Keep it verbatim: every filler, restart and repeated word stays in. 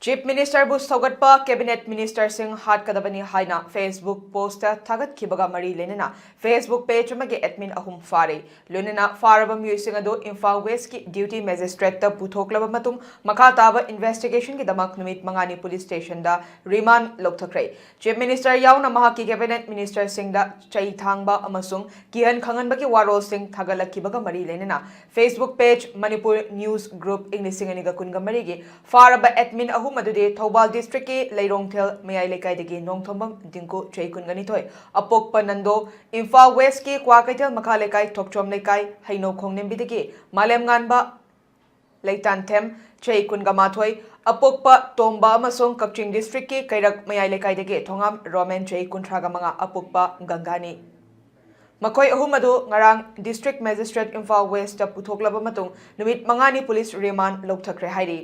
Chief Ministerꯕꯨ ꯁꯧꯒꯠꯄ cabinet ministerꯁꯤꯡ ꯍꯥꯠꯀꯗꯕꯅꯤ ꯍꯥꯏꯅ Facebook postꯇ ꯊꯥꯒꯠꯈꯤꯕꯒ ꯃꯔꯤ ꯂꯩꯅꯅ Facebook page ꯑꯃꯒꯤ admin ꯑꯍꯨꯝ ꯐꯥꯔꯦ꯫ ꯂꯣꯏꯅꯅ ꯐꯥꯔꯕ ꯃꯤꯑꯣꯏꯁꯤꯡ ꯑꯗꯨ ꯏꯝꯐꯥꯜ Westꯀꯤ duty magistrateꯇ ꯄꯨꯊꯣꯛꯂꯕ ꯃꯇꯨꯡ ꯃꯈꯥ ꯇꯥꯕ investigationꯒꯤꯗꯃꯛ ꯅꯨꯃꯤꯠ ꯃꯉꯥꯅꯤ police stationꯗ remand ꯂꯧꯊꯈ꯭ꯔꯦ꯫ Chief Minister ꯌꯥꯎꯅ ꯃꯍꯥꯛꯀꯤ cabinet ministerꯁꯤꯡꯗ ꯆꯩ ꯊꯥꯡꯕ ꯑꯃꯁꯨꯡ ꯀꯤꯍꯟ ꯈꯪꯍꯟꯕꯒꯤ ꯋꯥꯔꯣꯜꯁꯤꯡ ꯊꯥꯒꯠꯂꯛꯈꯤꯕꯒ ꯃꯔꯤ ꯂꯩꯅꯅ Facebook page Manipur News Group ꯏꯪ ꯂꯤꯁꯤꯡ ꯑꯅꯤꯒ ꯀꯨꯟꯒ ꯃꯔꯤꯒꯤ ꯐꯥꯔꯕ admin ꯑꯍꯨꯝ ꯑꯗꯨꯗꯤ ꯊꯧꯕꯥꯜ districtꯀꯤ ꯂꯩꯔꯣꯡꯊꯦꯜ ꯃꯌꯥꯏ ꯂꯩꯀꯥꯏꯗꯒꯤ ꯅꯣꯡꯊꯣꯝꯕꯝ ꯗꯤꯡꯀꯨ ꯆꯍꯤ ꯀꯨꯟꯒ ꯅꯤꯊꯣꯏ, ꯑꯄꯣꯛꯄ ꯅꯟꯗꯣ, ꯏꯝꯐꯥꯜ Westꯀꯤ ꯀ꯭ꯋꯥꯀꯩꯊꯦꯜ ꯃꯈꯥ ꯂꯩꯀꯥꯏ ꯊꯣꯛꯆꯣꯝ ꯂꯩꯀꯥꯏ ꯍꯩꯅꯧ ꯈꯣꯡꯅꯦꯝꯕꯤꯗꯒꯤ ꯃꯥꯂꯦꯝꯉꯥꯟꯕ ꯂꯩꯇꯥꯟꯊꯦꯝ ꯆꯍꯤ ꯀꯨꯟꯒ ꯃꯥꯊꯣꯏ, ꯑꯄꯣꯛꯄ ꯇꯣꯝꯕ ꯑꯃꯁꯨꯡ ꯀꯛꯆꯤꯡ districtꯀꯤ ꯀꯩꯔꯛ ꯃꯌꯥꯏ ꯂꯩꯀꯥꯏꯗꯒꯤ ꯊꯣꯉꯥꯝ ꯔꯣꯃꯦꯟ ꯆꯍꯤ ꯀꯨꯟꯊ꯭ꯔꯥꯒ ꯃꯉꯥ, ꯑꯄꯣꯛꯄ ꯒꯪꯒꯥꯅꯤ꯫ ꯃꯈꯣꯏ ꯑꯍꯨꯝ ꯑꯗꯨ ꯉꯔꯥꯡ district magistrate ꯏꯝꯐꯥꯜ Westꯇ ꯄꯨꯊꯣꯛꯂꯕ ꯃꯇꯨꯡ ꯅꯨꯃꯤꯠ ꯃꯉꯥꯅꯤ police remand ꯂꯧꯊꯈ꯭ꯔꯦ ꯍꯥꯏꯔꯤ꯫